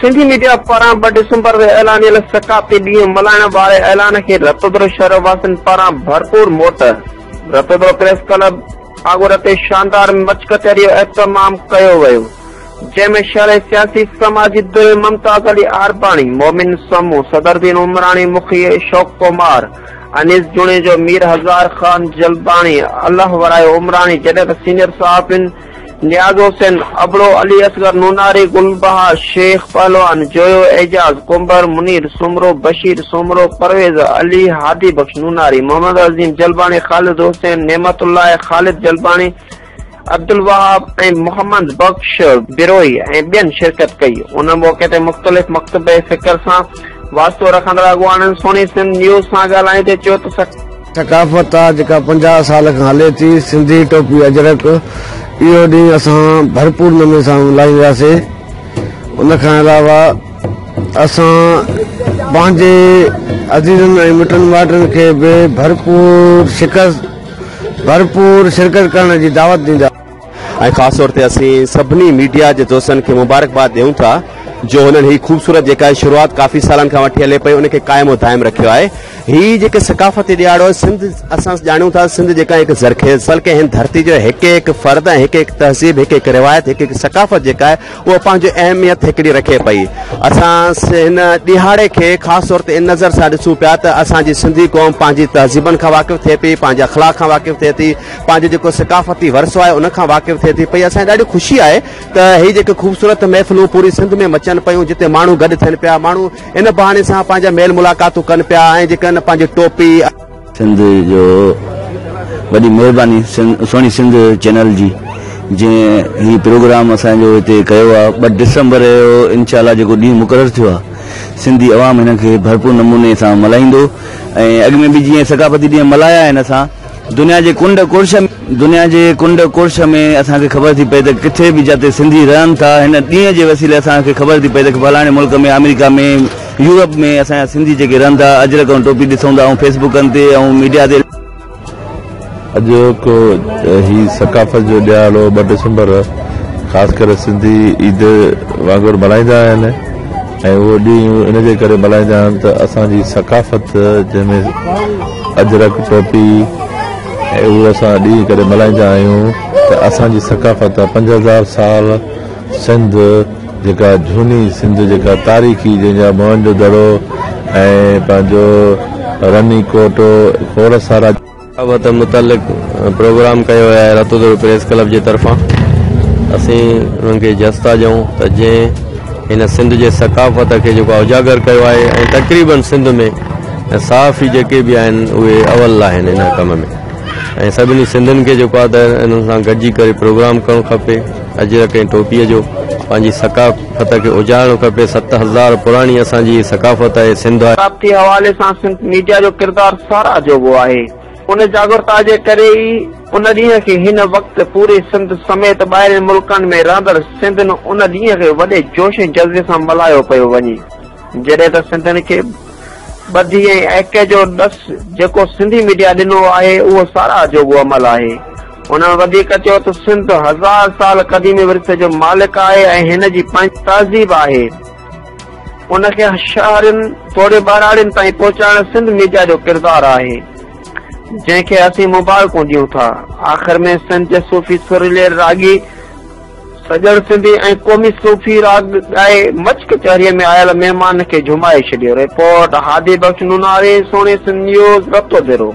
Sindhi media پاران 2 ڊسمبر تي اعلانيل ثقافتي ڏينهن ملهائڻ واري اعلان کي رتودرو شهر واسين پاران ڀرپور موٽ، رتودرو پريس ڪلب آڳور تي شاندار مچ ڪچهري جو اهتمام ڪيو ويو، جنهن ۾ شهر جي سياسي سماجي ڌرين ممتاز علي عارباڻي، مومن سمون، صدرالدين عمراڻي، مکي اشوڪ ڪمار، انيس جوڻيجو، مير هزار خان جلباڻي، الله ورايو عمراڻي، جڏهن ته سينيئر صحافين نياز حسين ابڙو، علي اصغر نوناري، گل بهار شيخ پهلوان، جويو اعجاز ڪنڀر، منير سومرو، بشير سومرو، پرويز علي، هادي بخش نوناري، محمد عظيم جلباڻي، خالد حسين، نعمت الله، خالد جلباڻي، عبدالوهاب ۽ محمد بخش بروهي ۽ ٻين شرڪت ڪئي. ان موقعي تي مختلف مڪتبه فڪر سان واسطو رکندڙ اڳواڻن سهڻي سنڌ نيوز سان ڳالهائيندي چيو ته. ثقافت آ جيڪا 50 سال کان هلي ٿي، سنڌي ٽوپي اجرڪ اهو ڏينهن اسان ڀرپور نموني سان ملهائينداسي. ان کان علاوه اسان پنهنجي عزيزن ۽ مٽن مائٽن کي به ڀرپور شڪست ڀرپور شرڪت ڪرڻ جي دعوت ڏيندا. ۽ خاص طور تي اسين سڀني ميڊيا جي دوستن کي مبارڪباد ڏيون ٿا جو هنن هي خوبصورت جيڪا شروعات ڪافي سالن کان وٺي هلي پئي ان کي قائم و دائم رکيو آهي. هي جيڪي ثقافتي ڏهاڙو آهي سنڌ اسان ڄاڻون ٿا سنڌ جيڪا هڪ زرخيز بلڪه هن ڌرتي جو هڪ هڪ فرد ۽ هڪ هڪ تهذيب هڪ هڪ روايت هڪ هڪ ثقافت جيڪا آهي اها پنهنجو اهميت هڪڙي رکي پئي. اسان هن ڏهاڙي کي خاص طور تي ان نظر سان ڏسون پيا ته اسان جي سنڌي قوم پنهنجي تهذيبن کان واقف ٿئي پئي، پنهنجي اخلاق کان واقف ٿئي ٿي، پنهنجو جيڪو ثقافتي ورثو آهي ان کان واقف ٿئي ٿي پئي. اسان کي ڏاڍي خوشي آهي ته هي جيڪي خوبصورت محفلون پوري سنڌ ۾ مچن پيون جتي ماڻهو گڏ ٿين پيا، ماڻهو ان بهاني سان پنهنجا ميل ملاقاتون ڪن پيا ۽ جيڪي آهن پنهنجي ٽوپي، سنڌ جو وڏي مهرباني سهڻي سنڌ چينل جي جنهن هي پروگرام اسان جو هتي ڪيو آ 2 ڊسمبر جو انشاء الله جيڪو ڏينهن مقرر ٿيو آ سنڌي عوام هن کي ڀرپور نموني سان ملهائيندو ۽ اڳ ۾ به جيئن ثقافتي ڏينهن ملهايا آهن اسان دنيا جي ڪنڊ ڪڙڇ دنيا جي ڪنڊ ڪڙڇ ۾ اسان کي خبر ٿي پئي ته ڪٿي به جاتي سنڌي رهن ٿا هن ڏينهن جي وسيلي اسان کي خبر ٿي پئي ته فلاڻي ملڪ ۾ آمريڪا ۾ يورپ ۾ اسان جا سنڌي جيڪي رهن ٿا اجرڪ ۽ ٽوپي ڏسون ٿا ۽ فيسبوڪن تي ۽ ميڊيا تي. اڄوڪو هي ثقافت جو ڏهاڙو 2 ڊسمبر خاص ڪري سنڌي عيد وانگر ملهائيندا آهن ۽ اهو ڏينهن ان جي ڪري ملهائيندا آهن ته اسان جي ثقافت جنهن ۾ اجرڪ ٽوپي ۽ اهو اسان ڏينهن ڪري ملهائيندا آهيون ته اسان جي ثقافت 5000 سال سنڌ جيڪا جهوني سنڌ جيڪا تاريخي جنهن جا موهن جو دڙو ۽ پنهنجو رني ڪوٽ کوڙ سارا. بابت متعلق پروگرام ڪيو ويو آهي رتودورو پريس ڪلب جي طرفان اسين انهن کي جس ٿا ڏيون ته جنهن هن سنڌ جي ثقافت کي جيڪو اجاگر ڪيو آهي ۽ تقريبن سنڌ ۾ صحافي جيڪي به آهن اهي اول آهن ان ڪم ۾ ۽ سڀني سنڌين کي جيڪو آهي ته انهن سان گڏجي ڪري پروگرام ڪرڻ کپي اجرڪ ۽ ٽوپيء جو پنهنجي ثقافت کي اجارڻ کپي 7000 پراڻي اسان جي ثقافت آهي سنڌ آهي. ثقافتي حوالي سان سنڌ ميڊيا جو ڪردار ساراهه جوڳو آهي. ان جاڳرتا جي ڪري ئي ان ڏينهن کي هن وقت پوري سنڌ سميت ٻاهرين ملڪن ۾ رهندڙ سنڌين ان ڏينهن کي وڏي جوش ۽ جذبي سان ملهايو پيو وڃي. جڏهن ته سنڌين کي ٻڌي ۽ ايڪي جو ڏس جيڪو سنڌي ميڊيا ڏنو آهي اهو ساراهه جوڳو عمل آهي. هنن وڌيڪ چيو ته سنڌ هزار سال قديمي ورثي جو مالڪ آهي ۽ هن جي پنهنجي تهذيب آهي. ان کي شهرين توڙي ٻهراڙين تائين پهچائڻ سنڌ ميڊيا جو ڪردار آهي. جنهن کي اسين مبارڪون ڏيون ٿا. آخر ۾ سنڌ جي صوفي سريلي راڳي سڄڻ سنڌي ۽ قومي صوفي راڳ ڳائي مچ ڪچهريء ۾ آيل مهمانن کي جهومائي ڇڏيو. رپورٽ، هادي بخش نوناري، سهڻي سنڌ نيوز، رتوديرو.